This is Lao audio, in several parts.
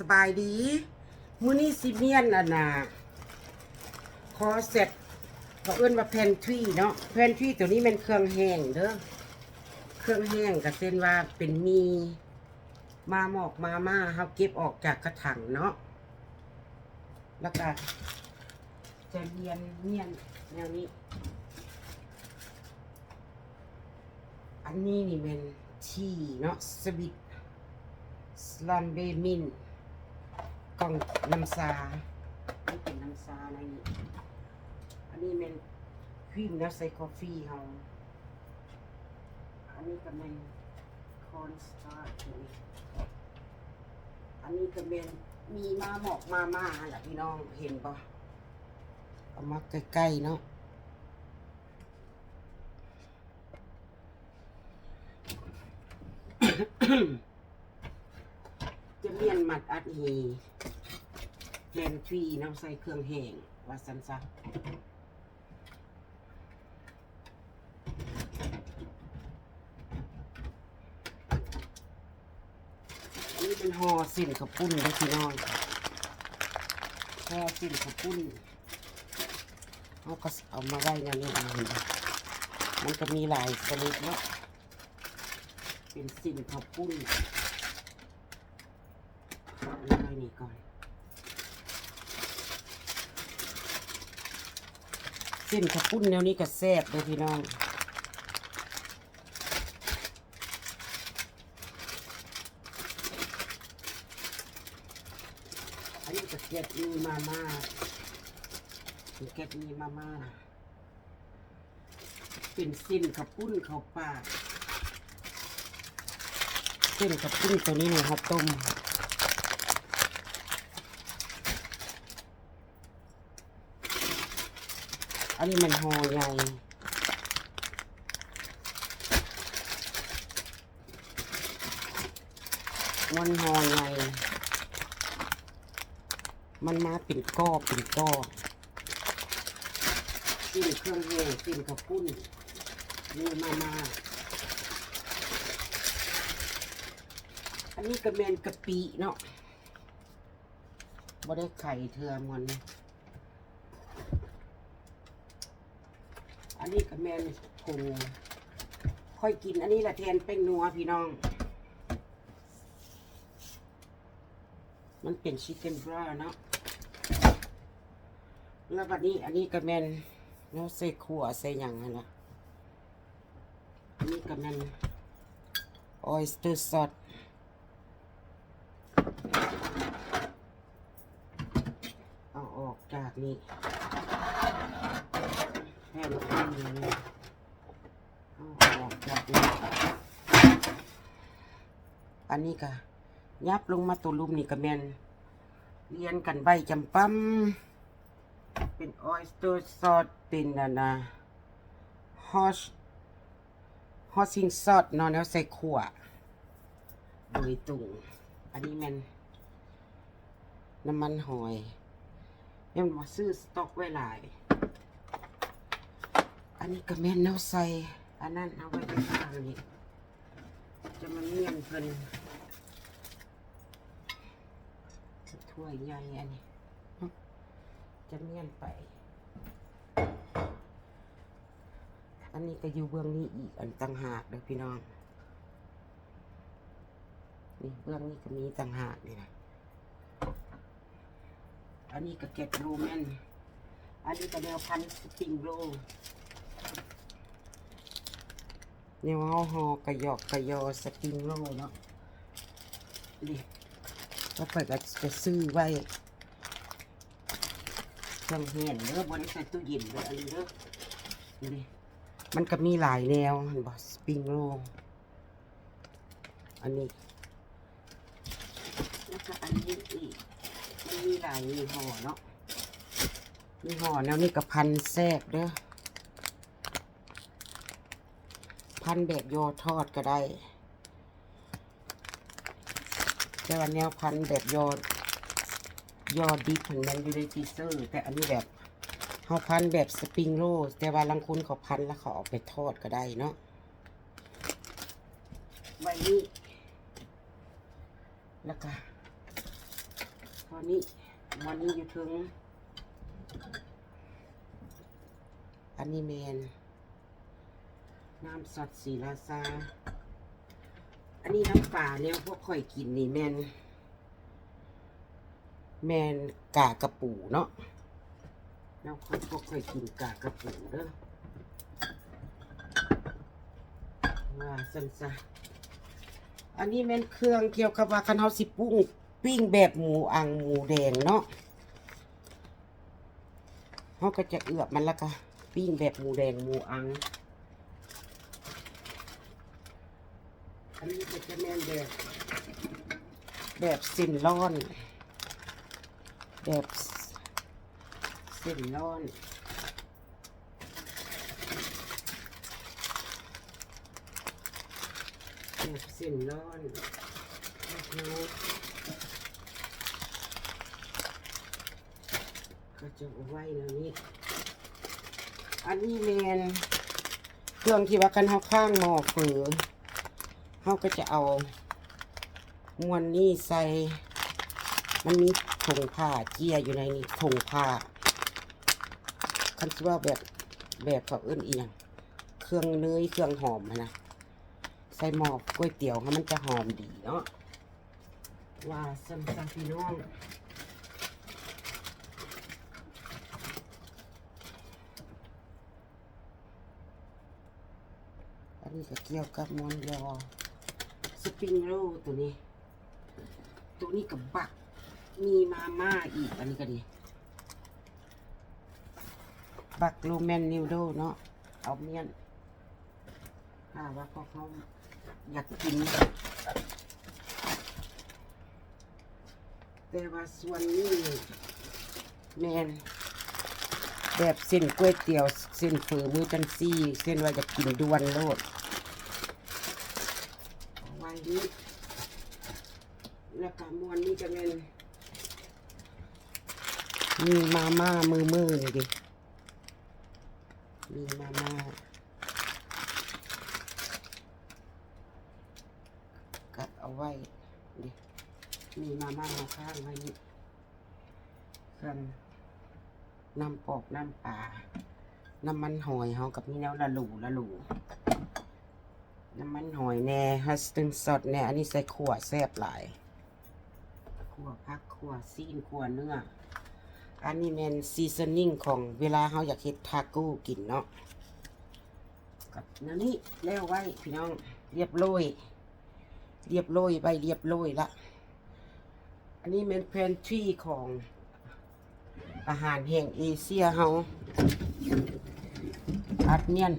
ສະບາຍດີ ມື້ນີ້ຊິມຽນອັນນ່າ ຄໍແຊັດ ເຂົາເອີ້ນວ່າແພນທຣີເນາະ. ແພນທຣີໂຕນີ້ແມ່ນເຄື່ອງແຫ້ງເດີ ເຄື່ອງແຫ້ງກະເຊັ່ນວ່າເປັນໝີ່ ມາໝອກມາມ່າ ເຮົາເກັບອອກຈາກກະຖັງເນາະ ແລ້ວກະຈະລຽນ ລຽນແນວນີ້. ອັນນີ້ນີ້ແມ່ນທີເນາະ ສະວິດ ສະລັມເບມິນ ກ່ອງນ້ຳຊາ ມັນເປັນນ້ຳຊາໃນນີ້. ອັນນີ້ແມ່ນຄຣີມແນວໃສ່ກາເຟເຮົາ. ອັນນີ້ກະແມ່ນຄອນສະຕາດ ອັນນີ້ກະແມ່ນໝີ່ມາໝອກມາມ່າຫັ້ນລະພີ່ນ້ອງ ເຫັນບໍ່? ເອົາມາໃກ້ໆເນາະ. ຈະມຽນມັດອັດຮີ ແພນທຣີເນາະ ໃສ່ເຄື່ອງແຫ້ງວ່າຊັ້ນຊະ. ອັນນີ້ເປັນຫໍ່ເສັ້ນເຂົ້າປຸ້ນເດີພີ່ນ້ອງ ຫໍ່ເສັ້ນເຂົ້າປຸ້ນ. ເຮົາກະເອົາມາໄວ້ແນວນີ້ ມັນກະມີຫຼາຍຊະນິດເນາະ ເປັນເສັ້ນເຂົ້າປຸ້ນ. ເອົາມາໄວ້ນີ້ກ່ອນ ເສັ້ນເຂົ້າປຸ້ນແນວນີ້ກະແຊບເດີພີ່ນ້ອງ. ອັນນີ້ກະແກັດມີມາມ່າ ເປັນແກັດມີມາມ່າ ເປັນເສັ້ນເຂົ້າປຸ້ນເຂົ້າປາກ. ເສັ້ນເຂົ້າປຸ້ນໂຕນີ້ນີ້ເຮົາຕົ້ມ. ອັນນີ້ມັນຫໍ່ໃຫຍ່ ມັນຫໍ່ໃຫຍ່ ມັນມາເປັນກ້ອເປັນກ້ອ ເສັ້ນເຄື່ອງແຫ້ງ ເສັ້ນເຂົ້າປຸ້ນ ມີມາມ່າ. ອັນນີ້ກະແມ່ນກະປິເນາະ ບໍ່ໄດ້ໄຂເທື່ອມັນ. ອັນນີ້ກະແມ່ນຜົງ ຂ້ອຍກິນອັນນີ້ລະແທນແປ້ງນົວພີ່ນ້ອງ ມັນເປັນຊິກເກັນບຣາເນາະ. ແລ້ວບາດນີ້ອັນນີ້ກະແມ່ນແນວໃສ່ຂົ້ວໃສ່ຫຍັງຫັ້ນລະ. ອັນນີ້ກະແມ່ນອອຍສເຕີຊອດ ເອົາອອກຈາກນີ້ ແຜ່ນອັນນີ້ ເອົາອອກຈາກນີ້. ອັນນີ້ກະຫຍັບລົງມາໂຕລຸ່ມນີ້ກະແມ່ນລຽນກັນໄວ້ຈຳປຳ ເປັນອອຍສເຕີຊອດ ເປັນອັນນ່າ ຮອດ ຮອດຊິງຊອດເນາະ ແນວໃສ່ຂົ້ວໂດຍຕົງ. ອັນນີ້ແມ່ນນ້ຳມັນຫອຍ ແມ່ນບໍ່ ຊື້ສະຕັອກໄວ້ຫຼາຍ. ອັນນີ້ກະແມ່ນແນວໃສ່ອັນນັ້ນ ເອົາໄວ້ຂ້າງໆນີ້ ຈະມາມ້ຽນເພິ່ນ ຖ້ວຍໃຫຍ່ອັນນີ້ ຈະມ້ຽນໄປ. ອັນນີ້ກະຢູ່ເບື້ອງນີ້ອີກອັນຕ່າງຫາກເດີພີ່ນ້ອງ ນີ້ເບື້ອງນີ້ກະມີຕ່າງຫາກນີ້ນະ. ອັນນີ້ກະແກັດໂຣແມນ ອັນນີ້ກະແນວພັນສະປຣິງໂຣ ແນວເຮົາຫໍ່ກະຢອກກະຍໍສະປຣິງໂຣເນາະ. ນີ້ ຕໍ່ໄປກະຈະຊື້ໄວ້ ເຄື່ອງແຫ້ງເດີ ບໍ່ໄດ້ໃສ່ຕູ້ເຢັນເດີ ອັນນີ້ເດີ. ນີ້ ມັນກະມີຫຼາຍແນວ ເຫັນບໍ່ ສະປຣິງໂຣ ອັນນີ້ ແລ້ວກະອັນນີ້ອີກ ມັນມີຫຼາຍຍີ່ຫໍ້ເນາະ ຍີ່ຫໍ້ແນວນີ້ກະພັນແຊບເດີ ພັນແບບຍໍທອດກະໄດ້. ແຕ່ວ່າແນວພັນແບບຍໍ ຍໍດິບຫັ້ນແມ່ນຢູ່ໃນຟຣີເຊີ ແຕ່ອັນນີ້ແບບເຮົາພັນແບບສະປຣິງໂຣ ແຕ່ວ່າລາງຄົນເຂົາພັນແລ້ວເຂົາເອົາໄປທອດກະໄດ້ເນາະ. ໄວ້ນີ້ ແລ້ວກະ ນີ້ ບ່ອນນີ້ຢູ່ເທິງ. ອັນນີ້ແມ່ນນ້ຳຊັອດສີລາຊາ. ອັນນີ້ນ້ຳປາແນວພວກຂ້ອຍກິນນີ້ແມ່ນ ແມ່ນກາກະປູເນາະ. ແນວພວກຂ້ອຍກິນກາກະປູເດີ ວ່າຊັ້ນຊະ. ອັນນີ້ແມ່ນເຄື່ອງກ່ຽວກັບວ່າ ຄັນເຮົາຊິປຸ້ງ ປີ້ງແບບໝູອັງໝູແດງເນາະ. ເຮົາກໍຈະເອືອບມັນ ແລ້ວກໍປີ້ງແບບໝູແດງໝູອັງ. ອັນນີ້ກໍຈະແມ່ນແບບ ແບບເສັ້ນລ້ອນ ແບບເສັ້ນລ້ອນ ແບບເສັ້ນລ້ອນ ແບບເຮົາ ເຂົາເຈົ້າເອົາໄວ້ແນວນີ້. ອັນນີ້ແມ່ນເຄື່ອງທີ່ວ່າ ຄັນເຮົາຄ້າງໝໍ້ເຝີ ເຮົາກໍຈະເອົາມ່ວນນີ້ໃສ່. ມັນມີຖົງຜ້າເຈ້ຍຢູ່ໃນນີ້ ຖົງຜ້າ. ຄັນຊິເວົ້າແບບ ແບບເຂົາເອີ້ນອີ່ຫຍັງ ເຄື່ອງເນີຍ ເຄື່ອງຫອມຫັ້ນນະ ໃສ່ໝໍ້ກ໋ວຍຕຽວໃຫ້ມັນຈະຫອມດີເນາະ. ວ່າຊັ້ນຊະພີ່ນ້ອງ. ອັນນີ້ກໍກ່ຽວກັບມ້ວນຍໍ້ Spring Roll ໂຕນີ້. ໂຕນີ້ກໍບັກ ມີມາມ່າອີກ. ອັນນີ້ກໍດີ ບັກ Roman Noodle ເນາະ ເອົາມ້ຽນ ຖ້າວ່າພວກເຮົາຢາກກິນ. ແຕ່ວ່າສ່ວນນີ້ແມ່ນແບບເສັ້ນກ໋ວຍຕຽວ ເສັ້ນເຝີ ມື້ຈັນຊີ ເຊັ່ນວ່າຢາກກິນດ່ວນໂລດ ເອົາໄວ້ນີ້. ແລ້ວກໍມ້ວນນີ້ຈະແມ່ນມີມາມ່າມື້ໆນີ້ເດ ມີມາມ່າກັດເອົາໄວ້ເດ ມີມາມ່າມາຄ້າງໄວ້ນີ້. ເຄື່ອງ ນ້ຳປອກນ້ຳປາ ນ້ຳມັນຫອຍເຮົາກໍມີແນວລະໂຫຼລະໂຫຼ ນ້ຳມັນຫອຍແດ່ Western sauce ແດ່. ອັນນີ້ໃສ່ຂົ້ວແຊບຫຼາຍ ຂົ້ວຜັກ ຂົ້ວຊີ້ນ ຂົ້ວເນື້ອ. ອັນນີ້ແມ່ນ seasoning ຂອງເວລາເຮົາຢາກເຮັດທາໂກ້ກິນເນາະ. ກັບແນວນີ້ແລ້ວໄວ້ພີ່ນ້ອງ ລຽບລ້ອຍ ລຽບລ້ອຍໄວ້ ລຽບລ້ອຍລະ. ອັນນີ້ແມ່ນ pantry ຂອງອາຫານແຫ່ງເອເຊຍເຮົາ ອັດແໜ້ນ.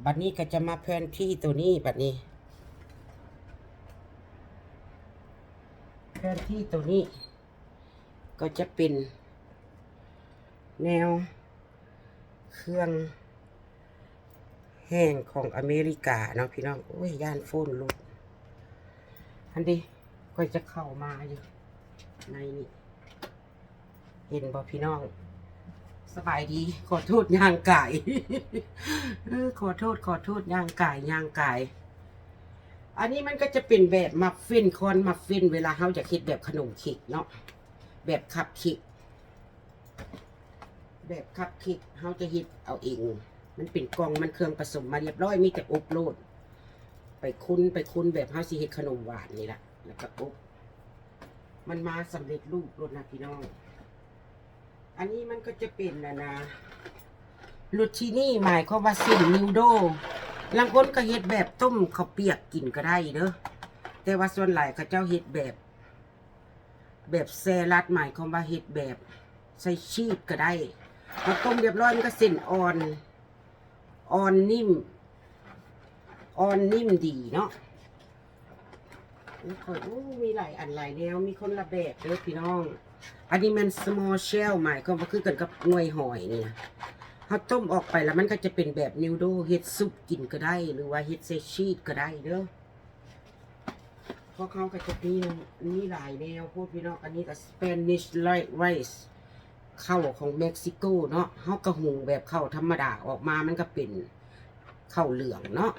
ບັດນີ້ກໍຈະມາ pantry ໂຕນີ້ ບັດນີ້ pantry ໂຕນີ້ ກໍຈະເປັນແນວເຄື່ອງແຫ້ງຂອງອາເມລິກາເນາະພີ່ນ້ອງ. ໂອ້ຍ ຢ້ານໂຟນຫຼຸດ. ຫັ້ນເດ ຂ້ອຍຈະເຂົ້າມາຢູ່ໃນນີ້ ເຫັນບໍ່ພີ່ນ້ອງ? ສະບາຍດີ ຂໍໂທດຍ່າງກາຍ ເອີ ຂໍໂທດ ຂໍໂທດ ຍ່າງກາຍ ຍ່າງກາຍ. ອັນນີ້ມັນກໍຈະເປັນແບບ muffin ຄອນ muffin ເວລາເຮົາຢາກເຮັດແບບຂະໜົມເຄັກເນາະ ແບບຄັບເຄັກ ແບບຄັບເຄັກເຮົາຈະເຮັດເອົາເອງ ມັນເປັນກ່ອງ ມັນເຄື່ອງປະສົມມາລຽບລ້ອຍ ມີແຕ່ອົບໂລດ ໄປຄຸນ ໄປຄຸນ ແບບເຮົາຊິເຮັດຂະໜົມຫວານນີ້ລະ ແລ້ວກໍອົບ ມັນມາສຳເລັດຮູບໂລດນະພີ່ນ້ອງ. ອັນນີ້ມັນກໍຈະເປັນ ອັນນາ rotini ໝາຍຄວາມວ່າເສັ້ນ noodle ລາງຄົນກໍເຮັດແບບຕົ້ມເຂົ້າປຽກກິນກໍໄດ້ເດີ ແຕ່ວ່າສ່ວນຫຼາຍເຂົາເຈົ້າເຮັດແບບ ແບບແຊລັດ ໝາຍຄວາມວ່າເຮັດແບບໃສ່ຊີສກໍໄດ້. ເຮົາຕົ້ມລຽບລ້ອຍ ມັນກໍເສັ້ນອ່ອນ ອ່ອນນິ້ມ ອ່ອນນິ້ມດີເນາະ. ໂອ້ຍ ໂອ້ ມີຫຼາຍອັນຫຼາຍແນວ ມີຄົນລະແບບເດີພີ່ນ້ອງ. ອັນນີ້ແມ່ນ small shell ໝາຍຄວາມວ່າຄືກັນກັບໜ່ວຍຫອຍນີ້ນະ ເຮົາຕົ້ມອອກໄປແລ້ວມັນກໍຈະເປັນແບບ noodle ເຮັດຊຸບກິນກໍໄດ້ ຫຼືວ່າເຮັດໃສ່ຊີສກໍໄດ້ເດີ. ພວກເຮົາກໍຈະມີ ມີຫຼາຍແນວໂພດພີ່ນ້ອງ. ອັນນີ້ກໍ Spanish rice ເຂົ້າຂອງເມັກຊິໂກເນາະ ເຮົາກໍຫຸງແບບເຂົ້າທຳມະດາ ອອກມາມັນກໍເປັນເຂົ້າເຫຼືອງເນາະ.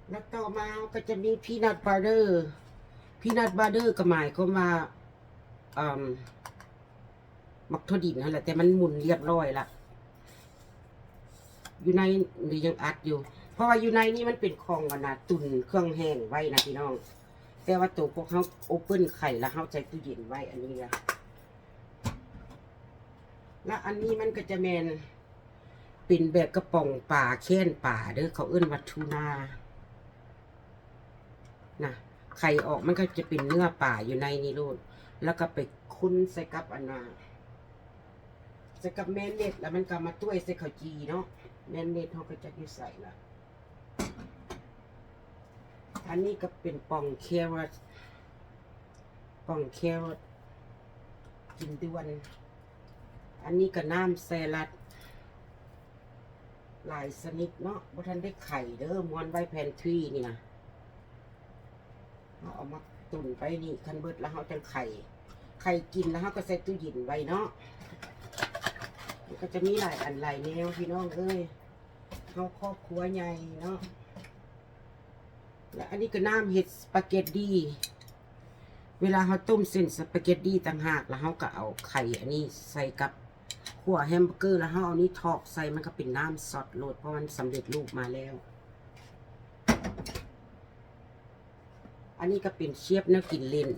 ແລ້ວຕໍ່ມາເຮົາກໍຈະມີ peanut butter peanut butter ກໍໝາຍຄວາມວ່າ ອາ ໝາກຖົ່ວດິນຫັ້ນແຫຼະ ແຕ່ມັນໝຸນລຽບຮ້ອຍລະ ຢູ່ໃນນີ້ຍັງອັດຢູ່ ເພາະວ່າຢູ່ໃນນີ້ມັນເປັນຂອງອັນນ່າ ຕຸນເຄື່ອງແຫ້ງໄວ້ນະພີ່ນ້ອງ ແຕ່ວ່າໂຕພວກເຮົາ open ໄຂ່ລະເຮົາໃສ່ຕູ້ເຢັນໄວ້ ອັນນີ້ລະ ລະອັນນີ້ມັນກໍຈະແມ່ນ ເປັນແບບກະປ໋ອງປາ ແຂ້ນປາເດີ ເຂົາເອີ້ນວ່າທູນານະ ໄຂ່ອອກມັນກໍຈະເປັນເນື້ອປາຢູ່ໃນນີ້ໂລດ ແລ້ວກໍໄປຄົນໃສ່ກັບອັນນ່າ ໃສ່ກັບແມນເນັດ ແລ້ວມັນກໍເອົາມາຕ້ວຍໃສ່ເຂົ້າຈີ່ເນາະ ແມນເນັດເຮົາກໍຈັກຢູ່ໃສລະ ອັນນີ້ກໍເປັນປ່ອງແຄຣອດ ປ່ອງແຄຣອດ ກິນດ່ວນ ອັນນີ້ກໍນ້ຳແຊລັດ ຫຼາຍຊະນິດເນາະ ບໍ່ທັນໄດ້ໄຂເດີ ມ້ວນໄວ້ pantry ນີ້ນະ ເຮົາເອົາມາຕຸນໄວ້ນີ້ ຄັນເບິດແລ້ວເຮົາຈັ່ງໄຂ ໄຂກິນແລ້ວເຮົາກໍໃສ່ຕູ້ເຢັນໄວ້ເນາະ ມັນກໍຈະມີຫຼາຍອັນຫຼາຍແນວ ພີ່ນ້ອງເອີຍ ເຮົາຄອບຄົວໃຫຍ່ເນາະ ແລະອັນນີ້ກໍນ້ຳເຮັດສະປາເກັດດີ ເວລາເຮົາຕົ້ມເສັ້ນສະປາເກັດດີຕ່າງຫາກ ແລ້ວເຮົາກໍເອົາໄຂ່ອັນນີ້ໃສ່ກັບຂົ້ວແຮມເບີເກີ ແລ້ວເຮົາເອົານີ້ຖອກໃສ່ ມັນກໍເປັນນ້ຳຊອດໂລດ ເພາະມັນສຳເລັດຮູບມາແລ້ວ ອັນນີ້ກໍເປັນຊຽບແນວກິນເຫຼັ້ນ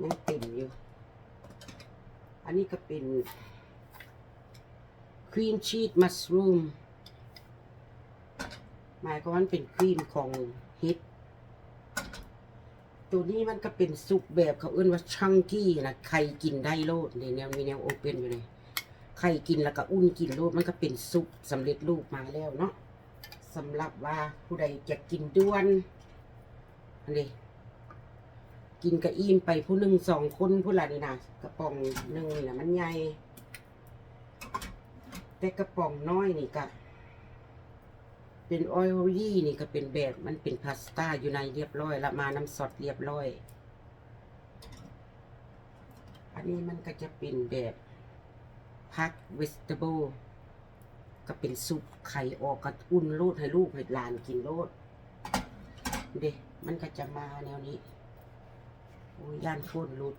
ຍັງເຕັມຢູ່ ອັນນີ້ກໍເປັນ cream cheese mushroom ໝາຍຄວາມວ່າມັນເປັນຄຣີມຂອງເຫັດ ໂຕນີ້ມັນກໍເປັນຊຸບແບບເຂົາເອີ້ນວ່າ chunky ນະ ໄຂ່ກິນໄດ້ໂລດ ນີ້ແນວ ມີແນວ open ຢູ່ນີ້ ໄຂ່ກິນແລ້ວກໍອຸ່ນກິນໂລດ ມັນກໍເປັນຊຸບສຳເລັດຮູບມາແລ້ວເນາະ ສຳລັບວ່າຜູ້ໃດຢາກກິນດ່ວນ ອັນນີ້ ກິນກະອີ່ມໄປຜູ້ໜຶ່ງສອງຄົນພຸ້ນລະນີ້ນະ ກະປ໋ອງໜຶ່ງນີ້ນະ ມັນໃຫຍ່ ແຕ່ກະປ໋ອງນ້ອຍນີ້ກະເປັນ oily ນີ້ກະເປັນແບບ ມັນເປັນພາສຕ້າຢູ່ໃນລຽບຮ້ອຍ ລະມານ້ຳຊອດລຽບຮ້ອຍ ອັນນີ້ມັນກະຈະເປັນແບບຜັກ vegetable ກະເປັນຊຸບ ໄຂ່ອອກກະອຸ່ນໂລດ ໃຫ້ລູກໃຫ້ຫຼານກິນໂລດ ເດ້ ມັນກະຈະມາແນວນີ້ ໂອ້ຍ ຢ້ານໂຟນຫຼຸດ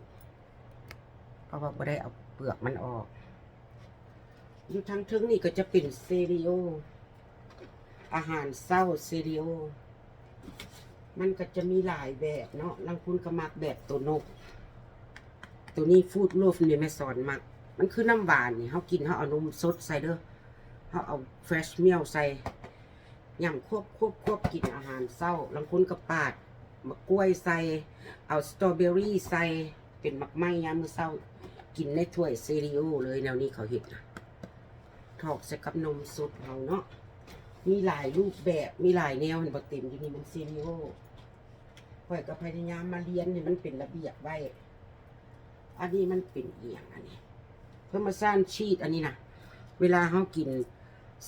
ເພາະວ່າບໍ່ໄດ້ເອົາເປືອກມັນອອກ ຢູ່ທາງເທິງນີ້ກະຈະເປັນ cereal ອາຫານເຊົ້າ cereal ມັນກໍຈະມີຫຼາຍແບບເນາະ ລາງຄົນກໍມັກແບບໂຕນົກ ໂຕນີ້ Fruit Loops ນີ້ແມ່ສອນມັກ ມັນຄືນ້ຳຫວານນີ້ ເຮົາກິນ ເຮົາເອົານົມສົດໃສ່ເດີ ເຮົາເອົາ fresh milk ໃສ່ ຫຍ້ຳຄວບໆໆ ກິນອາຫານເຊົ້າ ລາງຄົນກໍປາດໝາກກ້ວຍໃສ່ ເອົາສະຕໍເບີຣີໃສ່ ເປັນໝາກໄມ້ຍາມມື້ເຊົ້າ ກິນໃນຖ້ວຍ cereal ເລີຍ ແນວນີ້ເຂົາເຮັດນະ ຖອກໃສ່ກັບນົມສົດເຮົາເນາະ ມີຫຼາຍຮູບແບບ ມີຫຼາຍແນວ ເຫັນບໍ່ ເຕັມຢູ່ນີ້ແມ່ນ cereal ຂ້ອຍກໍພະຍາຍາມມາລຽນໃຫ້ມັນເປັນລະບຽບໄວ້ ອັນນີ້ມັນເປັນອີ່ຫຍັງອັນນີ້ Parmesan cheese ອັນນີ້ນະ ເວລາເຮົາກິນ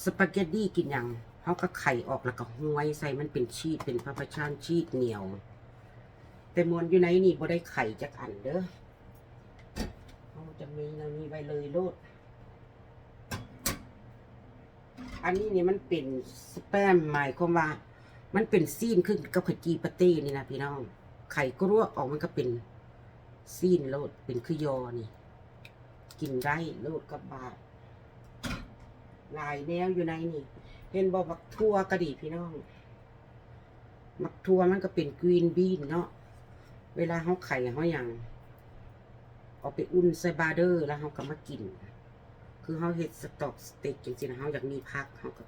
ສະປາເກັດດີ ກິນຫຍັງ ເຮົາກໍໄຂອອກ ແລ້ວກໍຫ້ວຍໃສ່ ມັນເປັນຊີສ ເປັນ Parmesan cheese ໜຽວ ແຕ່ມ່ວນຢູ່ໃນນີ້ບໍ່ໄດ້ໄຂຈັກອັນເດີ ເຮົາຈະມີແນວນີ້ໄວ້ເລີຍໂລດ ອັນນີ້ນີ້ມັນເປັນ spam ໝາຍຄວາມວ່າມັນເປັນຊີ້ນຄືກັບເຂົ້າຈີ່ປາເຕ້ນີ້ນະພີ່ນ້ອງ ໄຂກຣວກອອກມັນກໍເປັນຊີ້ນໂລດ ເປັນຄືຍໍນີ້ ກິນໄດ້ໂລດກັບບາດ ຫຼາຍແນວຢູ່ໃນນີ້ ເຫັນບໍ່ ບັກຖົ່ວກໍດີພີ່ນ້ອງ ໝາກຖົ່ວມັນກໍເປັນ green bean ເນາະ ເວລາເຮົາໄຂເຮົາຫຍັງ ເອົາໄປອຸ່ນໃສ່ butter ແລ້ວເຮົາກໍມາກິນ ຄືເຮົາເຮັດສະຕອກສະຕິກຈັ່ງຊີ້ນະ ເຮົາຢາກມີຜັກ ເຮົາກໍ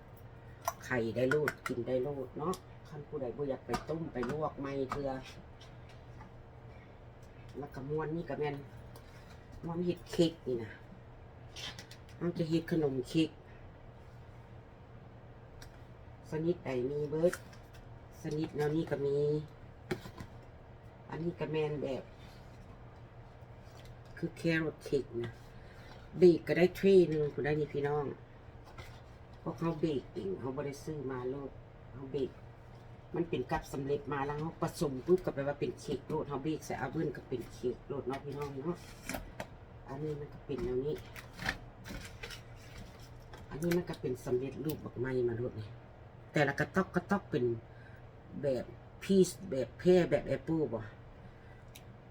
ໄຂໄດ້ໂລດ ກິນໄດ້ໂລດເນາະ ຄັນຜູ້ໃດບໍ່ຢາກໄປຕົ້ມໄປລວກໃໝ່ເທື່ອ ແລ້ວກໍມ່ວນນີ້ກໍແມ່ນ ມ່ວນເຮັດເຄັກນີ້ນະ ເຮົາຈະເຮັດຂະໜົມເຄັກ ຊະນິດໃດມີເບິດ ຊະນິດແນວນີ້ກໍມີ ອັນນີ້ກໍແມ່ນແບບ ຄື carrot cake ນະ ເບກກໍໄດ້ເທຣໜຶ່ງພຸ້ນໄດ໋ນີ້ພີ່ນ້ອງ ພວກເຮົາເບກເອງ ເຮົາບໍ່ໄດ້ຊື້ມາໂລດ ເຮົາເບກ ມັນເປັນກັບສຳເລັດມາ ແລ້ວເຮົາປະສົມປຸບກໍແປວ່າເປັນເຄັກໂລດ ເຮົາເບກໃສ່ oven ກໍເປັນເຄັກໂລດເນາະພີ່ນ້ອງເນາະ ອັນນີ້ມັນກໍເປັນແນວນີ້ ອັນນີ້ມັນກໍເປັນສຳເລັດຮູບບັກໄມ້ມາໂລດນີ້ ແຕ່ລະກະຕ໋ອກກະຕ໋ອກເປັນ ແບບພີຊ ແບບແພ ແບບແອັບເປິ້ນບໍ່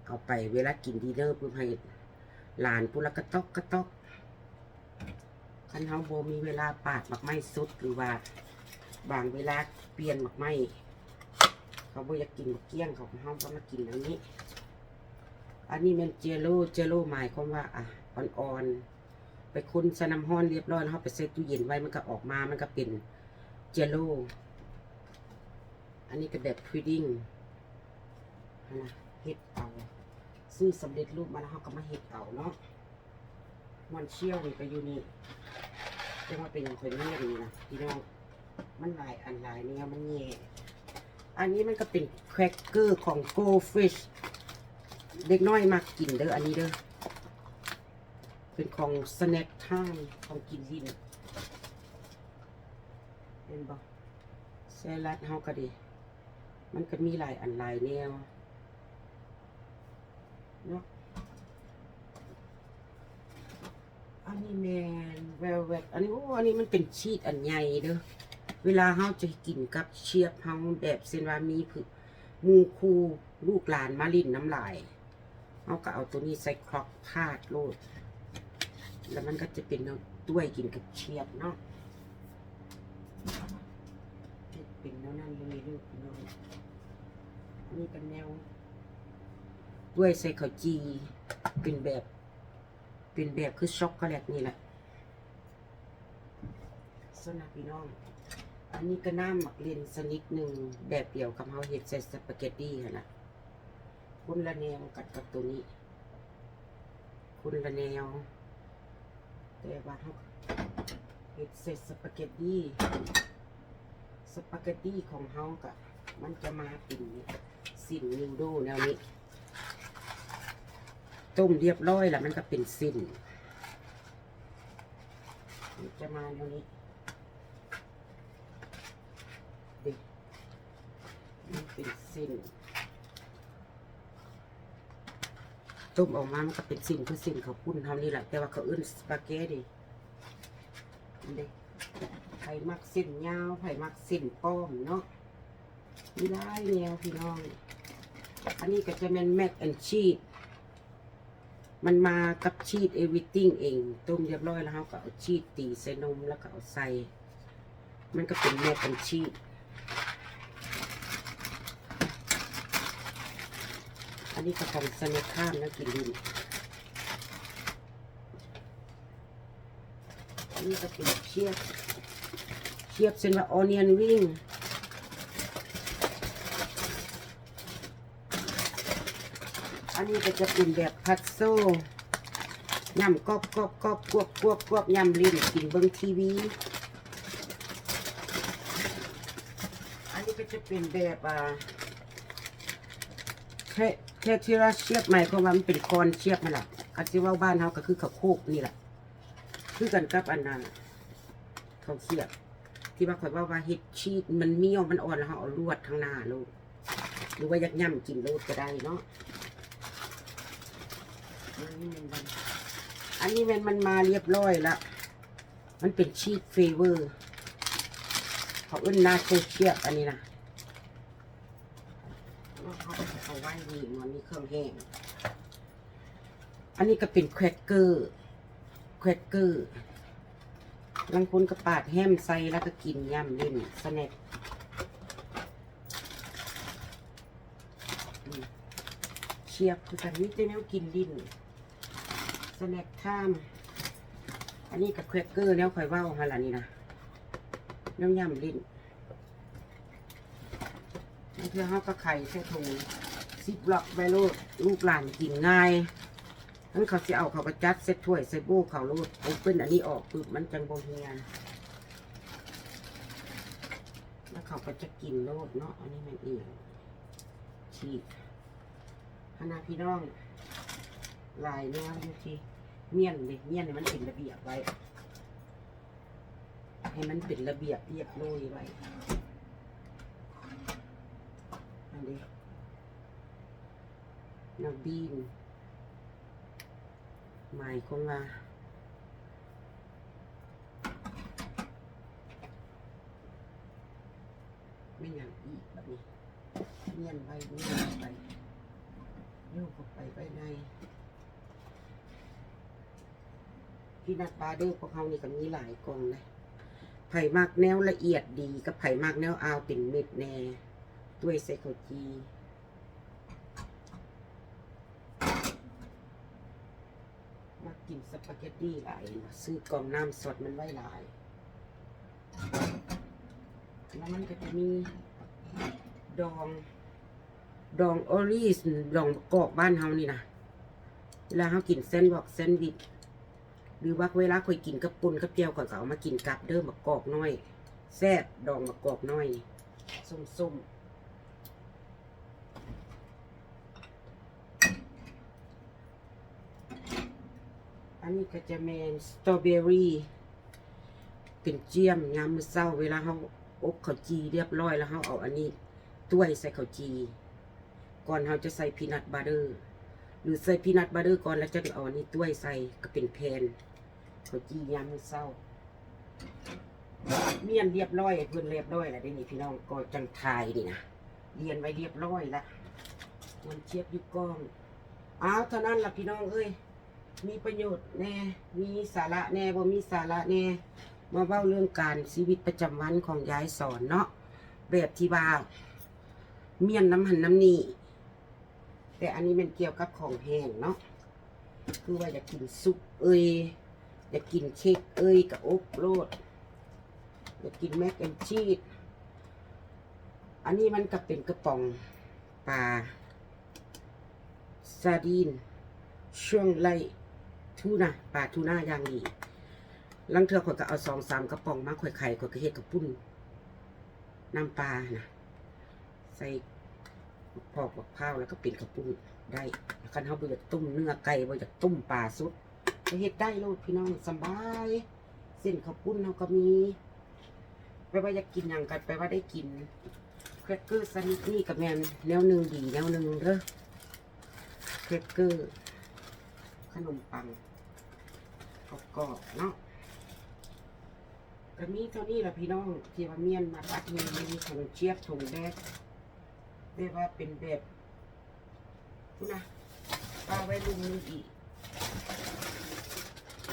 ເອົາໄປເວລາກິນດິນເນີປຶບ ໃຫ້ຫຼານພຸ້ນລະກະຕອກກະຕອກ. ຄັນເຮົາບໍ່ມີເວລາປາດໝາກໄມ້ສົດ ຫຼືວ່າບາງເວລາປ່ຽນໝາກໄມ້ ເຂົາບໍ່ຢາກກິນໝາກກ້ຽງ ເຂົາ ເຮົາກໍມາກິນອັນນີ້. ອັນນີ້ແມ່ນເຈໂລ ເຈໂລໝາຍຄວາມວ່າ ອ່າ ອ່ອນໆ ໄປຄົນໃສ່ນ້ຳຮ້ອນລຽບຮ້ອຍ ແລ້ວເຮົາໄປໃສ່ຕູ້ເຢັນໄວ້ ມັນກໍອອກມາ ມັນກໍເປັນເຈໂລ. ອັນນີ້ກໍແບບພຣີດດິ້ງຫັ້ນນະ ເຮັດເອົາ ຊື້ສຳເລັດຮູບມາແລ້ວ ເຮົາກໍມາເຮັດເອົາເນາະ. ມ່ອນຊຽວນີ້ກໍຢູ່ນີ້ ແຕ່ວ່າເປັນຫຍັງຂ້ອຍເນຍນນີ້ນະພີ່ນ້ອງ ມັນຫຼາຍອັນຫຼາຍແນວ ມັນແຍ່. ອັນນີ້ມັນກໍເປັນແຄຣັກເກີຂອງ Goldfish ເດັກນ້ອຍມັກກິນເດີ້ ອັນນີ້ເດີ້ ເປັນຂອງສະແນັກທາມ ຂອງກິນຫຼິ້ນ ເຫັນບໍ່? ສະລັດເຮົາກໍດີ ມັນກໍມີຫຼາຍອັນຫຼາຍແນວເນາະ. ອັນນີ້ແມ່ນ Velvet ອັນນີ້ ໂອ້ ອັນນີ້ມັນເປັນຊີດອັນໃຫຍ່ເດີ້ ເວລາເຮົາຈະກິນກັບເຊບເຮົາ ແບບເຊັ່ນວ່າມີຜູ້ ໝູ່ຄູ່ລູກຫຼານມາຫຼິ້ນນຳຫຼາຍ ເຮົາກໍເອົາໂຕນີ້ໃສ່ຄຣັອກພາດໂລດ ແລ້ວມັນກໍຈະເປັນແນວ ຕ້ວຍກິນກັບເຊບເນາະ ເປັນແນວນັ້ນເລີຍເດີພີ່ນ້ອງ. ອັນນີ້ເປັນແນວ ຕ້ວຍໃສ່ເຂົ້າຈີ່ ເປັນແບບ ເປັນແບບຄືຊັອກໂກແລັດນີ້ແຫຼະ. ຊັ້ນນະພີ່ນ້ອງ ອັນນີ້ກໍນ້ຳໝາກເລັ່ນຊະນິດໜຶ່ງ ແບບດຽວກັບເຮົາເຮັດໃສ່ສະປາເກັດຕີຫັ້ນລະ ຄົນລະແນວກັນກັບໂຕນີ້ ຄົນລະແນວ ແຕ່ວ່າເຮົາເຮັດໃສ່ສະປາເກັດຕີ ສະປາເກັດຕີຂອງເຮົາກະ ມັນຈະມາເປັນຊີ້ນນູໂດແນວນີ້ ຕົ້ມລຽບຮ້ອຍລະ ມັນກະເປັນຊີ້ນ ມັນຈະມາແນວນີ້ເດ້ ມັນເປັນຊີ້ນ ຕົ້ມອອກມາມັນກະເປັນຊີ້ນ ຄືຊີ້ນເຂົ້າປຸ້ນເຮົານີ້ລະ ແຕ່ວ່າເຂົາເອີ້ນສະປາເກັດຕີ ເດ້ ໃຜມັກເສັ້ນຍາວ ໃຜມັກເສັ້ນປ້ອມເນາະ ມີຫຼາຍແນວພີ່ນ້ອງ. ອັນນີ້ກໍຈະແມ່ນ mac and cheese ມັນມາກັບ cheese everything ເອງ ຕົ້ມລຽບຮ້ອຍແລ້ວ ເຮົາກໍເອົາ cheese ຕີໃສ່ນົມ ແລ້ວກໍເອົາໃສ່ ມັນກໍເປັນ mac and cheese. ອັນນີ້ກໍຂອງ Snack Time ນະ ກິນຫຼິ້ນ. ອັນນີ້ກໍເປັນເຊບ ເຊບເຊັ່ນວ່າ onion ring. ອັນນີ້ກໍຈະເປັນແບບພັດໂຊ ຫຍ້ຳກອບໆໆ ກວບໆໆ ຫຍ້ຳຫຼິ້ນ ກິນເບິ່ງທີວີ. ອັນນີ້ກໍຈະເປັນແບບ ອ່າ ເທ ເທທິຣາເຊບ ໝາຍຄວາມວ່າມັນເປັນຄອນເຊບຫັ້ນລະ ຄັນຊິເວົ້າບ້ານເຮົາກໍຄືເຂົ້າໂຄກນີ້ລະ ຄືກັນກັບອັນນ່າ ເຂົ້າສຽບ ທີ່ວ່າຂ້ອຍເວົ້າວ່າເຮັດຊີດ ມັນມີຍອດມັນອ່ອນ ແລ້ວເຮົາເອົາລວດທາງໜ້າໂລດ ຫຼືວ່າຢາກຫຍ້ຳກິນໂລດກໍໄດ້ເນາະ. ອັນນີ້ແມ່ນມັນ ອັນນີ້ແມ່ນມັນມາລຽບຮ້ອຍລະ ມັນເປັນຊີດເຟເວີ ເຂົາເອີ້ນນາໂຊເຊຍ ອັນນີ້ນະ ເອົາໄວ້ນີ້ ມັນມີເຄື່ອງແຫ້ງ. ອັນນີ້ກໍເປັນແຄຣັກເກີ ແຄຣັກເກີ ລາງຄົນກໍປາດແຮມໃສ່ ແລ້ວກໍກິນ ຫຍ້ຳຫຼິ້ນ ສະແນັກ ອືມ ເຊບຄືກັນ ມີແຕ່ແນວກິນຫຼິ້ນ ສະແນັກທາມ. ອັນນີ້ກໍແຄຣັກເກີ ແນວຂ້ອຍເວົ້າຫັ້ນລະນີ້ນະ ແນວຫຍ້ຳຫຼິ້ນ. ບາງເທື່ອເຮົາກໍໄຂໃສ່ຖົງຊິບລັອກໄວ້ໂລດ ລູກຫຼານກິນງ່າຍ ຄັນເຂົາຊິເອົາ ເຂົາກໍຈັດໃສ່ຖ້ວຍໃສ່ໂບເຂົາໂລດ ໂອເປິ້ນອັນນີ້ອອກປຶບ ມັນຈັ່ງບໍ່ເຫ່ຍ ແລ້ວເຂົາກໍຈະກິນໂລດເນາະ. ອັນນີ້ແມ່ນອີ່ຫຍັງ ທີ່ ຫັ້ນນະພີ່ນ້ອງ ຫຼາຍແນວຢູ່ ທີ່ມ້ຽນເດ້ ມ້ຽນໃຫ້ມັນເປັນລະບຽບໄວ້ ໃຫ້ມັນເປັນລະບຽບລຽບຮ້ອຍໄວ້ ອັນນີ້ ນາບີນ ໝາຍຄວາມວ່າ ແມ່ນຫຍັງ ອີກບັດນີ້ ມ້ຽນໄວ້ ມ້ຽນໄປ ໂຍກເຂົ້າໄປໄວ້ໃນ peanut butter ພວກເຮົານີ້ກໍມີຫຼາຍກ່ອງເດ້. ໃຜມັກແນວລະອຽດດີ ກັບໃຜມັກແນວອາວເປັນເມັດແດ່ ຕ້ວຍໃສ່ເຂົ້າຈີ່. ມັກກິນສະປາເກັດຕີຫຼາຍ ຊື້ກ່ອງນ້ຳຊັອດມັນໄວ້ຫຼາຍ. ແລ້ວມັນກໍຈະມີດອງ ດອງໂອລິສ ດອງມະກອກບ້ານເຮົານີ້ນະ ເວລາເຮົາກິນແຊນວອກ ແຊນວິດ ຫຼືວ່າເວລາຂ້ອຍກິນກັບປົ່ນກັບແຈ່ວ ຂ້ອຍກໍເອົາມາກິນກັບເດີ້ ມະກອກນ້ອຍ ແຊບ ດອງມະກອກນ້ອຍນີ້ ສົ້ມໆ. ອັນນີ້ກໍຈະແມ່ນສະຕໍເບີຣີ ເປັນຈຽມຍາມມື້ເຊົ້າ ເວລາເຮົາອົບເຂົ້າຈີ່ລຽບຮ້ອຍແລ້ວ ເຮົາເອົາອັນນີ້ຕ້ວຍໃສ່ເຂົ້າຈີ່ ກ່ອນເຮົາຈະໃສ່ peanut butter ຫຼືໃສ່ peanut butter ກ່ອນ ແລ້ວຈັ່ງເອົາອັນນີ້ຕ້ວຍໃສ່ ກໍເປັນແຜ່ນເຂົ້າຈີ່ຍາມມື້ເຊົ້າ. ມ້ຽນລຽບຮ້ອຍໃຫ້ເພິ່ນລຽບຮ້ອຍແລ້ວເດ້ນີ້ພີ່ນ້ອງ ກໍຈັ່ງຖ່າຍນີ້ນະ ລຽນໄວ້ລຽບຮ້ອຍລະ ມັນທຽບຢູ່ກ້ອງ. ອ້າວ ເທົ່ານັ້ນລະພີ່ນ້ອງເອີຍ ມີປະໂຫຍດແດ່ ມີສາລະແດ່ ບໍ່ມີສາລະແດ່ ມາເວົ້າເລື່ອງການຊີວິດປະຈຳວັນຂອງຍາຍສອນເນາະ ແບບທີ່ວ່າມ້ຽນນຳຫັ້ນນຳນີ້ ແຕ່ອັນນີ້ແມ່ນກ່ຽວກັບຂອງແຫ້ງເນາະ ຄືວ່າຢາກກິນຊຸບເອີຍ ຢາກກິນເຄັກເອີຍ ກະອົບໂລດ ຢາກກິນແມັກແອນຊີສ. ອັນນີ້ມັນກະເປັນກະປ໋ອງປາ ຊາດີນ ຊ່ວງໄລທູນາ ປາທູນາຢ່າງດີ. ລາງເທື່ອຂ້ອຍກະເອົາສອງສາມກະປ໋ອງມາ ຂ້ອຍໄຂ ຂ້ອຍກະເຮັດເຂົ້າປຸ້ນນ້ຳປານະ ໃສ່ໝາກພອກໝາກພ້າວ ແລ້ວກໍເປັນເຂົ້າປຸ້ນໄດ້. ຄັນເຮົາບໍ່ຢາກຕົ້ມເນື້ອໄກ່ ບໍ່ຢາກຕົ້ມປາສົດ ກໍເຮັດໄດ້ໂລດພີ່ນ້ອງ ສະບາຍ ເສັ້ນເຂົ້າປຸ້ນເຮົາກໍມີ ແປວ່າຢາກກິນຫຍັງກໍແປວ່າໄດ້ກິນ. ແຄຣັກເກີຊະນິດນີ້ກໍແມ່ນແນວໜຶ່ງດີແນວໜຶ່ງເດີ້ ແຄຣັກເກີ ຂະໜົມປັງກອບໆເນາະ. ກໍມີເທົ່ານີ້ລະພີ່ນ້ອງ ທີ່ວ່າມ້ຽນມາປັດນີ້ ມີຖົງຈຽບ ຖົງແບກ ແຕ່ວ່າເປັນແບບພຸ້ນນະ ປາໄວ້ລຸ່ມນີ້ອີກ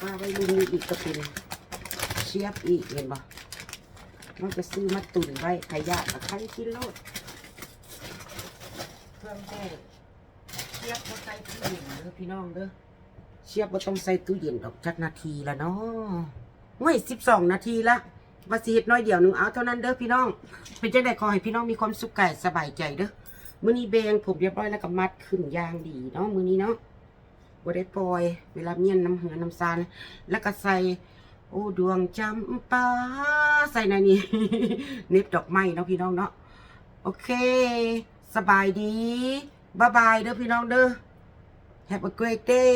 ປາໄວ້ລຸ່ມນີ້ອີກ ກໍເປັນຈຽບອີກ ເຫັນບໍ່? ມັນກໍຊື້ມາຕຸນໄວ້ ໃຜຢາກກໍໄຂກິນໂລດ ເຄື່ອງແຫ້ງ. ຈຽບບໍ່ໃສ່ຕູ້ເຢັນເດີ້ພີ່ນ້ອງເດີ້ ຈຽບບໍ່ຕ້ອງໃສ່ຕູ້ເຢັນດອກ. ຈັກນາທີລະເນາະ? ໂອ້ຍ ສິບສອງນາທີລະ ວ່າຊິເຮັດໜ້ອຍດຽວໜຶ່ງ ເອົາເທົ່ານັ້ນເດີ້ພີ່ນ້ອງ. ເປັນຈັ່ງໃດ ຂໍໃຫ້ພີ່ນ້ອງມີຄວາມສຸກກາຍສະບາຍໃຈເດີ້. ມື້ນີ້ແບ່ງຜົມລຽບຮ້ອຍ ແລ້ວກໍມັດຂຶ້ນຢ່າງດີເນາະ ມື້ນີ້ເນາະ ບໍ່ໄດ້ປ່ອຍ. ເວລາມ້ຽນນຳເຮືອນນຳຊານ ແລ້ວກໍໃສ່ ໂອ້ ດວງຈຳປາ ໃສ່ໃນນີ້ ເໜັບດອກໄມ້ເນາະພີ່ນ້ອງເນາະ. ໂອເຄ ສະບາຍດີ ບາຍບາຍເດີ້ພີ່ນ້ອງເດີ້. Have a great day.